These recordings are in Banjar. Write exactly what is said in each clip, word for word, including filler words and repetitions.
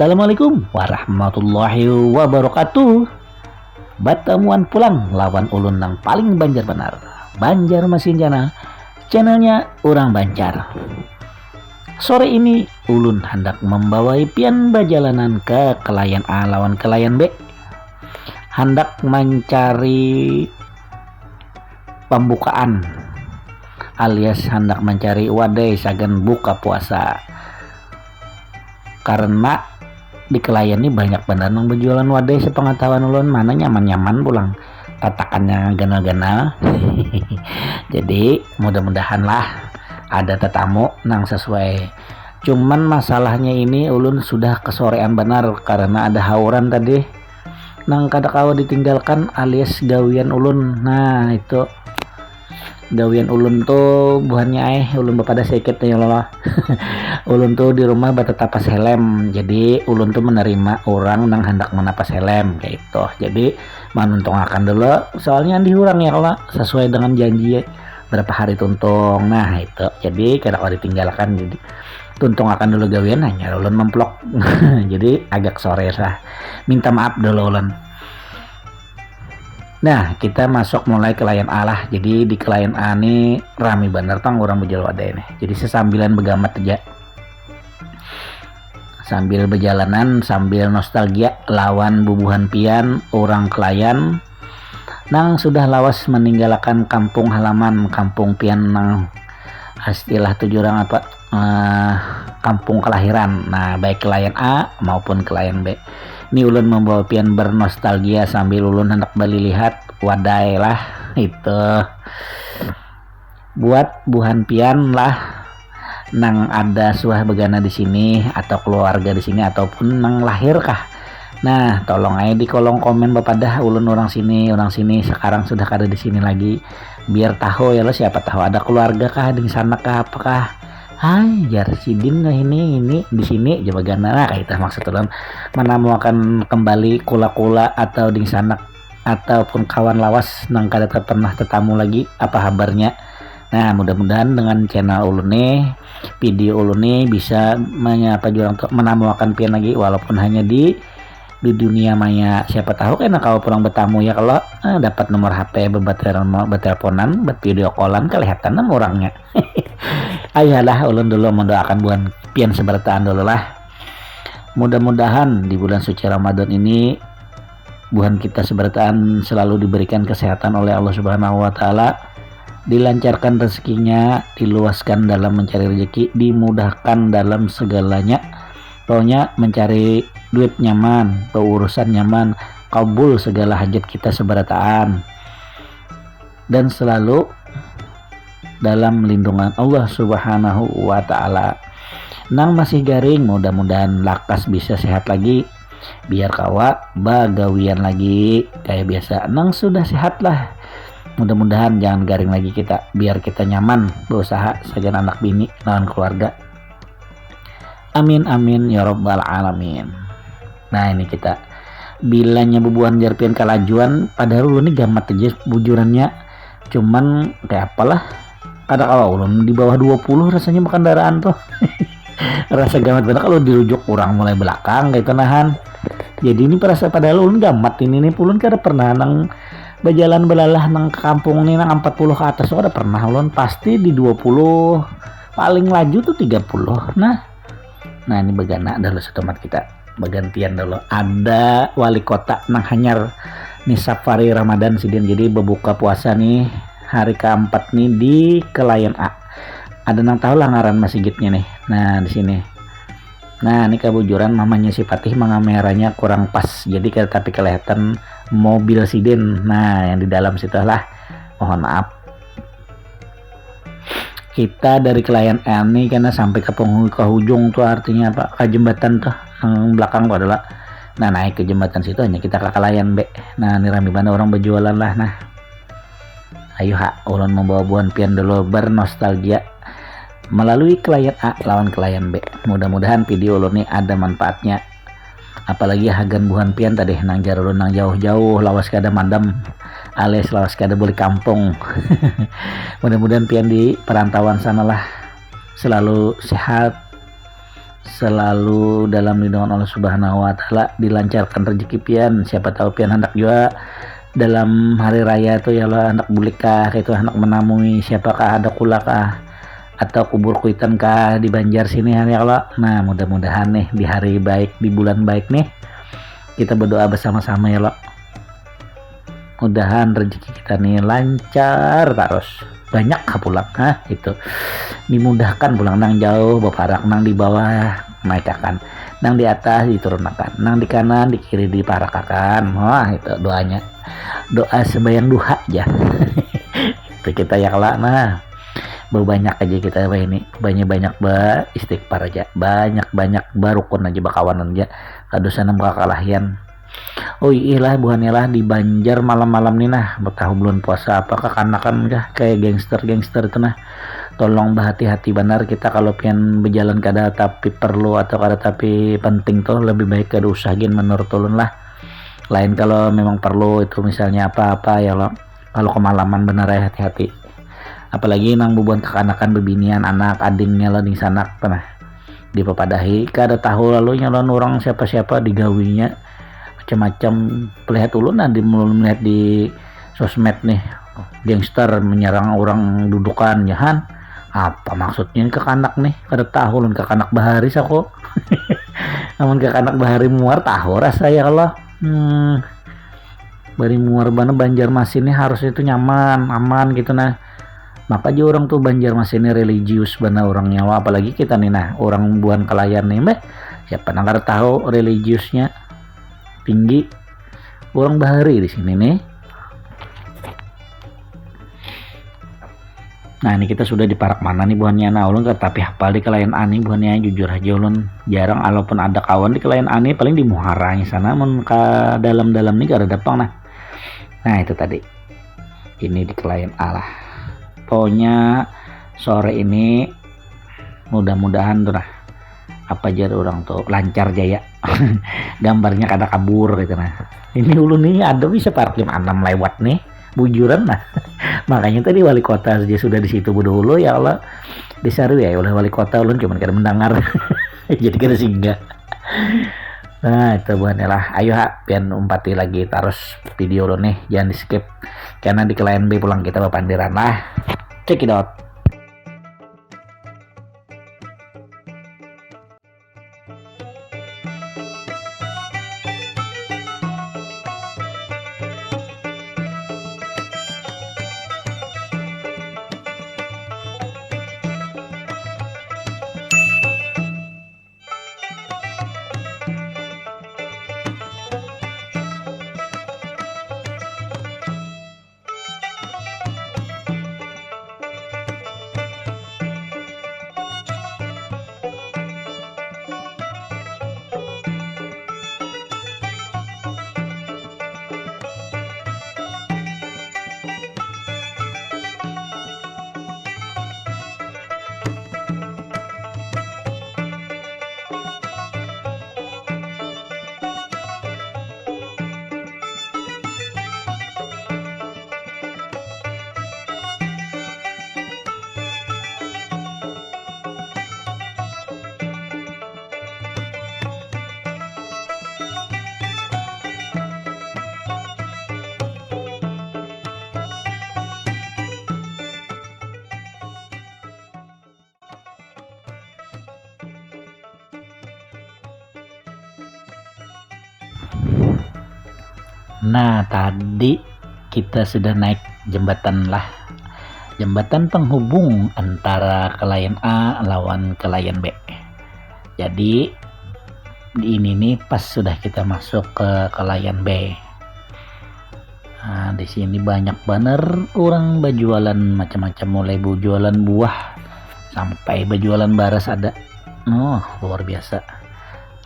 Assalamualaikum warahmatullahi wabarakatuh. Batamuan pulang lawan ulun nang paling Banjar banar, Banjar Masin Jana. Channelnya Urang Banjar. Sore ini ulun handak membawai pian bajalanan ke kelayan A lawan kelayan B. Handak mencari pembukaan alias handak mencari wadai sagan buka puasa. Karena di kelayan ini banyak banar nang berjualan wadai sepengetahuan ulun, mana nyaman-nyaman pulang, tatakannya ganal-ganal. Jadi mudah-mudahan lah ada tetamu nang sesuai. Cuman masalahnya ini ulun sudah kesorean banar karena ada hauran tadi nang kada kawa ditinggalkan alias gawian ulun. Nah, itu gawian ulun tuh buhannya eh ulun bapadah sedikit nih loh. Ulun tuh di rumah batatapas helm, jadi ulun tuh menerima orang nang hendak menapas helm kayak itu. Jadi manuntungakan dulu, soalnya di orang ya kalau sesuai dengan janji berapa hari tuntung. Nah, itu jadi kada kawa ditinggalkan, jadi tuntungakan dulu gawian hanya ulun memplok. Jadi agak sore lah, minta maaf dulu ulun. Nah, kita masuk mulai ke layan A lah. Jadi di kelayan A ni rami banar tang orang berjual wadai nih. Jadi sesambilan begamat aja sambil berjalanan sambil nostalgia lawan bubuhan pian orang kelayan nang sudah lawas meninggalkan kampung halaman kampung pian nang istilah tujuh orang apa eh, kampung kelahiran. Nah, baik kelayan A maupun kelayan B. Ini ulun membawa pian bernostalgia sambil ulun hendak beli lihat wadai lah itu. Buat buhan pian lah nang ada suah begana di sini atau keluarga di sini ataupun nang lahir kah. Nah, tolong aja di kolom komen bapadah ulun orang sini, orang sini sekarang sudah kada di sini lagi. Biar tahu ya lo, siapa tahu ada keluarga kah, ding sanak kah, apakah. Hai, jar sidin lah ini ini di sini aja bagana nah kayak itu maksud ulun menemukan kembali kula-kula atau ding sanak ataupun kawan lawas nang kada pernah tetamu lagi apa habarnya. Nah, mudah-mudahan dengan channel ulun nih, video ulun nih bisa menyapa jurang tuh menemukan pian lagi walaupun hanya di di dunia maya. Siapa tahu kena kau pulang bertamu ya kalau eh, dapat nomor H P bebatel betelponan bet video callan kelihatan nama orangnya. Ayolah ulun dulu mendoakan buhan pian seberataan dulu lah. Mudah-mudahan di bulan suci Ramadan ini buhan kita seberataan selalu diberikan kesehatan oleh Allah Subhanahu wa taala, dilancarkan rezekinya, diluaskan dalam mencari rezeki, dimudahkan dalam segalanya. Pokoknya mencari duit nyaman, berurusan nyaman, kabul segala hajat kita seberataan. Dan selalu dalam lindungan Allah Subhanahu wa taala. Nang masih garing mudah-mudahan lakas bisa sehat lagi biar kawa bagawian lagi kayak biasa. Nang sudah sehat lah, mudah-mudahan jangan garing lagi kita biar kita nyaman berusaha sagan anak bini lawan keluarga. Amin amin ya robbal alamin. Nah, ini kita bilanya bubuhan jarpian kalajuan padahal ulun ini gamat aja bujurannya. Cuman kayak apalah, kada kawa ulun di bawah dua puluh rasanya berkendaraan tuh. Rasa gamat benar kalau dirujuk orang mulai belakang kayak itu nahan. Jadi ini perasa padahal ulun gamat ini nih, ulun kada pernah nang berjalan belalah nang ke kampung nih nang empat puluh ke atas tuh kada pernah ulun, pasti di dua puluh, paling laju tuh tiga puluh. Nah, nah ini begana adalah satu tempat kita bergantian dulu. Ada wali kota nang hanyar nih, Safari Ramadan sidin. Jadi berbuka puasa nih hari keempat nih di kelayan A. Ada nang tahu lah ngaran masigitnya nih. Nah, di sini. Nah, ini kebujuran mamanya si Patih mengameranya kurang pas. Jadi kita tapi kelihatan mobil sidin. Nah, yang di dalam situ lah. Mohon maaf. Kita dari kelayan A ini kena sampai ke penghulu ke hujung tuh artinya apa? Ke jembatan tuh. yang belakang tu adalah, nah, naik ke jembatan situ hanya kita kakalayan be. Nah, ini rame mana orang berjualan lah. Nah, ayo ha, ulun membawa buhan pian dulu bernostalgia melalui kelayan A lawan kelayan B. Mudah-mudahan video ulun ni ada manfaatnya. Apalagi hagan buhan pian tadi nang jar ulun nang jauh-jauh lawas kada madam alias lawas kada balik kampung. Mudah-mudahan pian di perantauan sanalah selalu sehat, selalu dalam lindungan Allah Subhanahu wa Ta'ala, dilancarkan rezeki pian. Siapa tahu pian hendak juga dalam hari raya tu ya lah, hendak bulik kah, itu hendak menamui siapa kah, ada kula kah, atau kubur kuitan kah di Banjar sini ya Allah. Nah, mudah-mudahan nih di hari baik, di bulan baik nih, kita berdoa bersama-sama ya Allah. Mudahan rezeki kita nih lancar terus, banyak ha pulang ha itu, dimudahkan pulang, nang jauh baparak, nang di bawah naikakan, nang di atas diturunakan, nang di kanan di kiri diparakakan. Wah, itu doanya, doa sembahyang duha aja. Itu kita ya kelak. Nah, berbanyak aja kita bah ini, banyak-banyak ba istighfar aja, banyak-banyak barukun aja, bakawanan aja, kada usah nang kakalahian. Oh iya lah, buhannya lah di Banjar malam-malam ni nah, tahu bulan puasa apa kakanakan kah kayak gangster-gangster itu nah. Tolong berhati-hati benar kita kalau pian berjalan kada tapi perlu atau kada tapi penting tuh, lebih baik kada usah gin menurut ulun lah. Lain kalau memang perlu itu misalnya apa-apa ya lo. Kalau kemalaman benar ya hati-hati. Apalagi nang bubuhan kakanakan bebinian anak adingnya lah dingsanak pernah dipapadahi kada tahu lalu nyalon orang siapa-siapa digawinya macam-macam. Melihat ulun nah di melihat di sosmed nih, gangster menyerang orang dudukan, jahan. Apa maksudnya ini kekanak nih? Kada tahu ulun, kekanak baharis aku. Namun kekanak bahari muar tahu rasa ya Allah. Hmm. Bari muar bana Banjarmasin ini harusnya itu nyaman, aman gitu nah. Maka aja orang tuh Banjarmasin ini religius bana orang nyawa, apalagi kita nih nah, orang buan kelayan nih meh. Siapa nang kada tahu religiusnya tinggi. Orang bahari di sini nih. Nah, ini kita sudah di parak mana nih buhannya? Nah, ulun kada tapi hafal di kelayan ani buhannya, jujur aja ulun jarang, walaupun ada kawan di kelayan ani paling di muharanya sana, mun ka dalam-dalam nih kada dapang nah. Nah, itu tadi. Ini di kelayan A lah. Pokoknya sore ini mudah-mudahan tuh nah, apa jar orang tuh lancar jaya. Gambarnya kada kabur gitu nah. Ini ulun nih ada bisa parak jam enam lewat nih, bujuran nah. Makanya tadi wali kota saja sudah di situ dulu ya Allah. Disarui ya oleh wali kota, ulun cuman kada mendengar. Jadi kada singgah. Nah, itu buhannya lah. Ayo ha, pian umpati lagi terus video ulun nih, jangan di skip. Karena di kelayan B pulang kita bapandiran lah. Check it out. Nah, tadi kita sudah naik jembatan lah. Jembatan penghubung antara kelayan A lawan kelayan B. Jadi ini nih pas sudah kita masuk ke kelayan B. Nah, di sini banyak banar orang berjualan macam-macam, mulai berjualan buah sampai berjualan baras ada. Oh, luar biasa.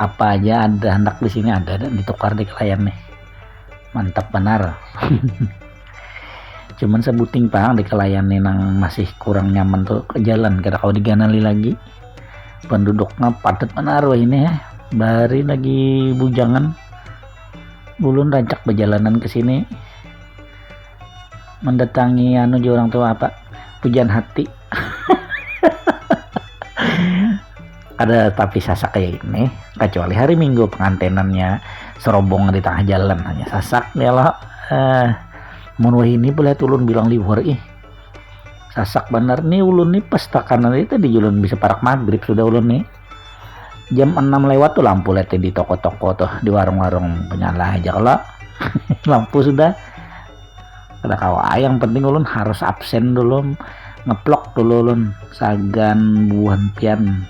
Apa aja ada handak di sini ada, ada ditukar di kelayan nih. Mantap benar. Cuman sebuting pang di kelayan nih nang masih kurang nyaman tuh ke jalan, kada kawa diganali lagi. Penduduknya padat benar wah ini ya. Bahari lagi bujangan. Ulun rancak berjalanan ke sini mendatangi anu orang tua apa, pujian hati. Ada tapi sasak kayak ini, kecuali hari minggu pengantenannya serobong di tengah jalan hanya sasak ya lo. Eh, mun ini boleh ulun bilang liwar ih, sasak benar nih ulun nih pas takanan itu di ulun bisa parak maghrib sudah ulun nih. Jam enam lewat tuh lampu lete di toko-toko tuh, di warung-warung penyala aja kalau lampu sudah. Kada kawa, yang penting ulun harus absen dulu, ngeplok dulu ulun. Sagan buhan pian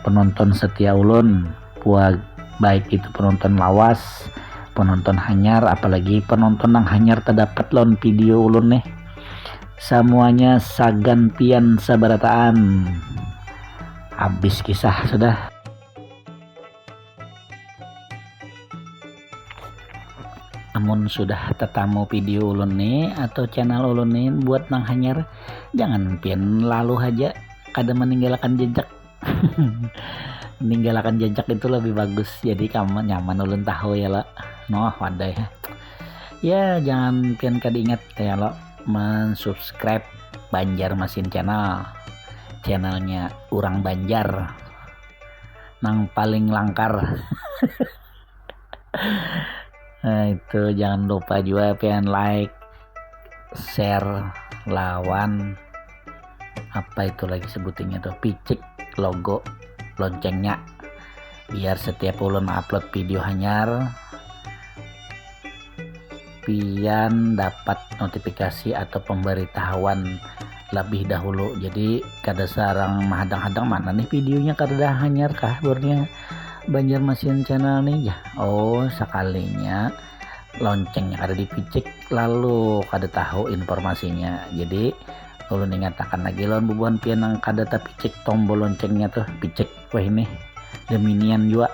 penonton setia ulun, buat baik itu penonton lawas, penonton hanyar, apalagi penonton yang hanyar terdapat lawan video ulun nih. Semuanya sagan pian sabarataan. Habis kisah sudah. Namun sudah tetamu video ulun nih atau channel ulun nih buat nang hanyar, jangan pian lalu aja kada meninggalkan jejak. Meninggalkan jejak itu lebih bagus, jadi kamu nyaman ulun tahu ya lo. Noh wadai ya, jangan pian kada ingat ya lo mensubscribe Banjar Masin Channel, channelnya orang Banjar nang paling langkar. Nah itu jangan lupa juga pian like, share, lawan apa itu lagi sebutinnya tuh, picik logo loncengnya, biar setiap ulun upload video hanyar pian dapat notifikasi atau pemberitahuan lebih dahulu. Jadi kada sarang mahadang-hadang mana nih videonya kada hanyar kah burnya Banjarmasin Channel nih ya. Oh, sekalinya loncengnya kada dipicik lalu kada tahu informasinya. Jadi ulun ingatakan lagi lawan bubuhan pian yang kada tapicik tombol loncengnya tuh, picik weh nih demi nian jua.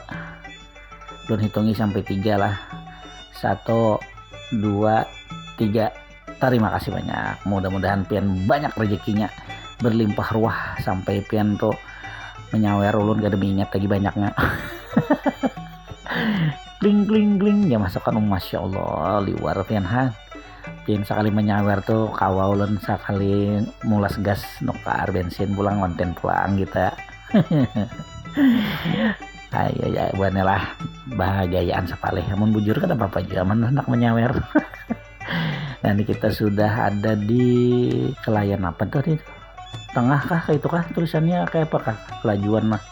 Ulun hitungi sampai tiga lah. Satu, dua, tiga. Terima kasih banyak. Mudah-mudahan pian banyak rezekinya, berlimpah ruah sampai pian tuh menyawer ulun kada ingat lagi banyaknya. Kling kling kling ya masukkan, oh, masya Allah liwar pian ha. Pian sekali menyawer tuh kawa ulun sekali mulas gas nukar bensin pulang konten pulang kita. Ayo ya buannya lah, bahagayaan sepalih, namun bujur kan apa-apa juga mana hendak menyawer. Nah ini kita sudah ada di kelayan apa tuh itu, tengah kah kayak itu kah tulisannya, kayak apa kah, kelajuan lah.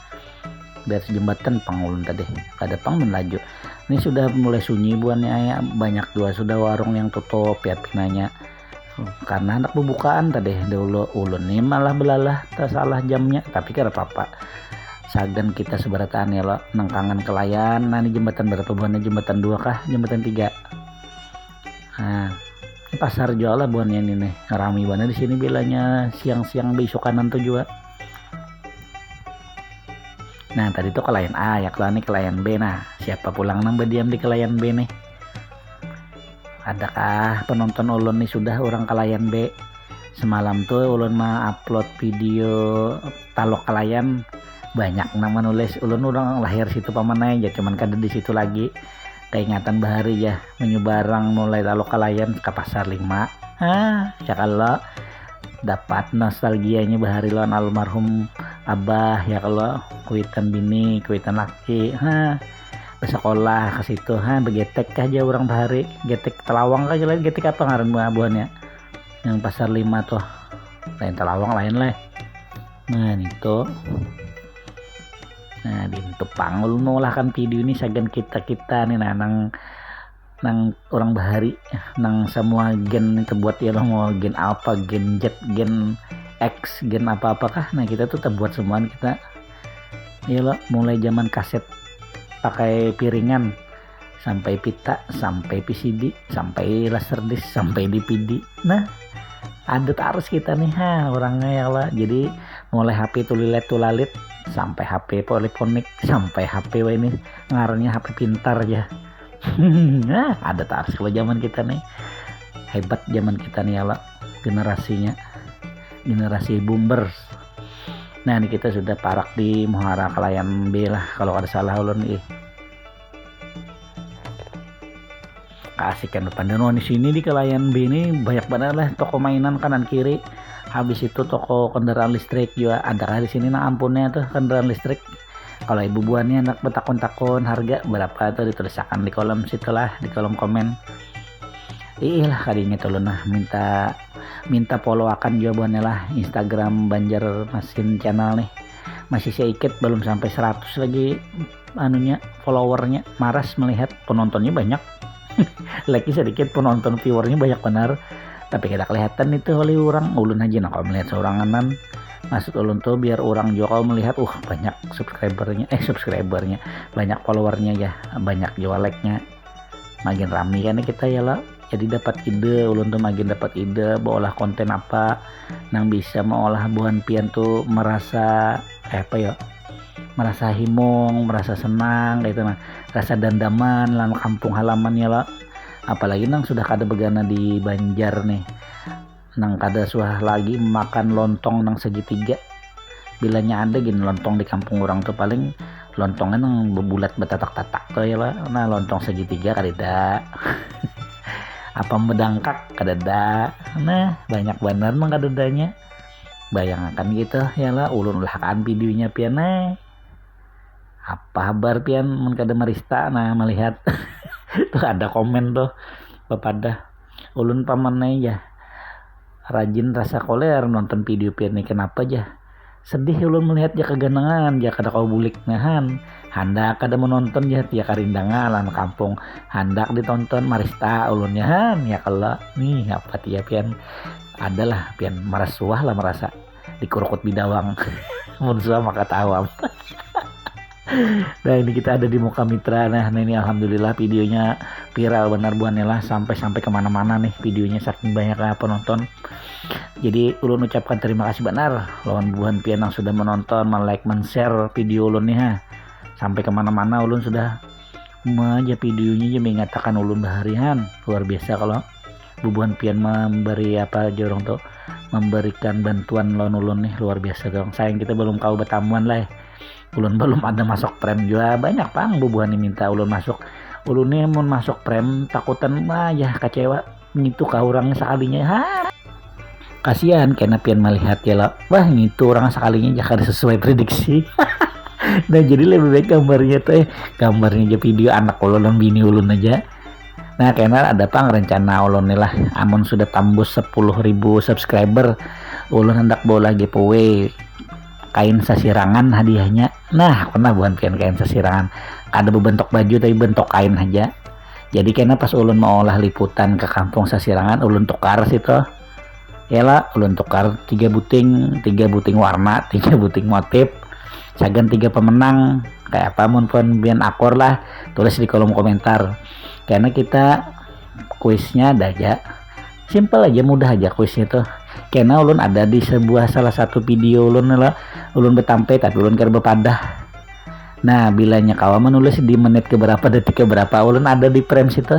Biar jembatan pang ulun tadi kada pang melaju. Ini sudah mulai sunyi buannya ya, banyak juga sudah warung yang tutup ya pinanya karena hendak bubukaan tadi dulu. Ulun nih malah belalah tersalah jamnya, tapi kada apa-apa, sagan kita seberataan ya lo, nangkangan kelayan. Nah ini jembatan berapa buahnya, jembatan dua kah jembatan tiga? Nah ini pasar jual lah buahnya ini nih, rami banget di sini bilanya siang-siang beisukanan tuh juga. Nah tadi tuh kelayan A ya, kalau ini kelayan B. Nah siapa pulang nang berdiam di kelayan B nih? Adakah penonton ulun nih sudah orang kelayan B? Semalam tuh ulun mengupload video talok kelayan, banyak nama nulis ulun orang lahir situ pamanai ya, cuman kada di situ lagi. Keingatan bahari ya menyubarang mulai talok kelayan ke pasar lima. Ah ya kalau dapat nostalgianya bahari lawan almarhum abah ya kalau kuitan bini kuitan laki ha, bersekolah ke situ ha, begetek aja orang bahari, getek telawang aja lah, getek apa ngaran buah buahnya yang pasar lima tuh, lain telawang lain lah. Nah itu nah di itu pangul mengulahkan video ini sagan kita kita nih nah nang nang orang bahari nang semua gen itu buat ya mau gen apa gen Z gen X gen apa apakah nah kita tuh terbuat semua kita ya lo mulai zaman kaset pakai piringan sampai pita sampai P C D sampai laserdisc sampai D V D. Nah ada terus kita nih ha orangnya ya lo, jadi mulai H P tulilet tulalit Sampai H P poliponik, sampai H P wah ini ngarannya H P pintar ya. Nah, ada taras kalau zaman kita nih. Hebat zaman kita nih ya lah, generasinya. Generasi boomers. Nah, ini kita sudah parak di Muara Kalayan B lah kalau ada salah ulun nih. Kasih kan pandangan di sini di Kalayan B ini banyak banget lah toko mainan kanan kiri. Habis itu toko kendaraan listrik juga ada kah di sini, nah ampunnya tuh kendaraan listrik. Kalau ibu buannya nak betakun-takun harga berapa tuh ditulisakan di kolom situlah, di kolom komen. Ih lah kadinya tuh nah minta minta follow akan jawabannya lah Instagram Banjar Masin Channel nih. Masih sedikit belum sampai seratus lagi anunya followernya, maras melihat penontonnya banyak. Like sedikit penonton viewernya banyak benar, tapi kita kelihatan itu oleh orang ulun aja nah kalau melihat seorang anan. Maksud ulun tuh biar orang juga kalau melihat uh banyak subscribernya eh subscribernya banyak followernya ya, banyak juga like-nya. Makin rame kan kita ya lah, jadi dapat ide ulun tuh makin dapat ide beolah konten apa nang bisa meolah buhan pian tuh merasa eh, apa ya, merasa himung, merasa senang gitu nah, rasa dandaman dalam kampung halamannya lah. Apalagi nang sudah kada begana di Banjar nih, nang kada suah lagi makan lontong nang segitiga. Bilanya ada gini lontong di kampung orang tuh paling lontongnya nang bebulat betatak-tatak tuh ya lah. Nah lontong segitiga kadada. Apa medangkak kadada. Nah banyak banar nang kadadanya. Bayangakan gitu ya lah, ulun ulahkan videonya pian nah. Apa habar pian mun kada marista nah melihat tuh ada komen tuh bapadah ulun pamanai ya rajin rasa koler nonton video pian nih kenapa ja sedih ulun melihat ja kaganangan ja kada kau bulik nahan handak kada menonton ja tia karindangan lan kampung handak ditonton marista ulun nyahan ya kalo nih apa tia pian adalah pian marasuah lah merasa dikurukut bidawang mun suah maka tawam. Nah ini kita ada di Muka Mitra. Nah ini alhamdulillah videonya viral benar buhannya lah sampai sampai kemana-mana nih videonya saking banyaknya penonton. Jadi ulun ucapkan terima kasih benar lawan buhan pian yang sudah menonton, men-like, men-share video ulun nih ha. Sampai kemana-mana ulun sudah meja videonya aja mengatakan ulun baharihan luar biasa kalau bubuhan pian memberi apa jorong tuh memberikan bantuan lawan ulun nih luar biasa dong sayang kita belum kau bertamuan lah. Ulun belum ada masuk prem juga banyak pang bubuhan yang minta ulun masuk. Ulun nih mau masuk prem takutan wah ya kecewa ngitu kah orang sekalinya ha. Kasihan kena pian melihat ya lah wah ngitu orang sekalinya jakar sesuai prediksi. Nah jadi lebih baik gambarnya tuh eh gambarnya aja video anak ulun bini ulun aja. Nah kena ada pang rencana ulun nih lah amun sudah tambus sepuluh ribu subscriber ulun hendak bola giveaway kain sasirangan hadiahnya. Nah pernah bukan pian kain sasirangan kada berbentuk baju tapi bentuk kain aja. Jadi kena pas ulun mau olah liputan ke kampung sasirangan ulun tukar situ. Ela ulun tukar tiga buting tiga buting warna tiga buting motif sagan tiga pemenang kayak apa mun pun bian akor lah tulis di kolom komentar karena kita kuisnya ada aja simple aja mudah aja kuisnya tuh karena ulun ada di sebuah salah satu video ulun lah ulun betampe tapi ulun kada bepadah. Nah bilanya kawa menulis di menit keberapa detik keberapa ulun ada di frame situ.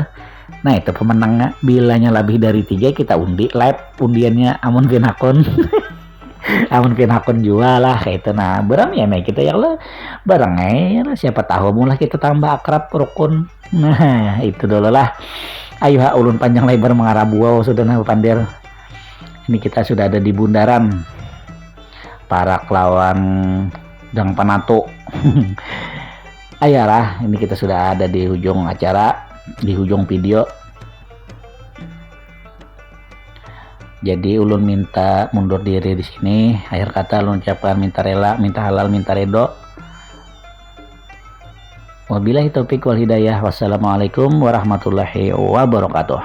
Nah itu pemenangnya bilanya lebih dari tiga kita undi live undiannya amun pian akun. Amun pian akun jua lah kayak itu nah berang ya nah kita ya lah barang ya lah siapa tahu mulai kita tambah akrab rukun. Nah itu dulu lah. Ayo ha ulun panjang lebar mengarah buau sudah nah pandir. Ini kita sudah ada di bundaran parak lawan Gang Panatu. Ayalah, ini kita sudah ada di ujung acara, di ujung video. Jadi ulun minta mundur diri di sini. Akhir kata ulun ucapkan minta rela, minta halal, minta redo. Wabillahi taufik wal hidayah. Wassalamualaikum warahmatullahi wabarakatuh.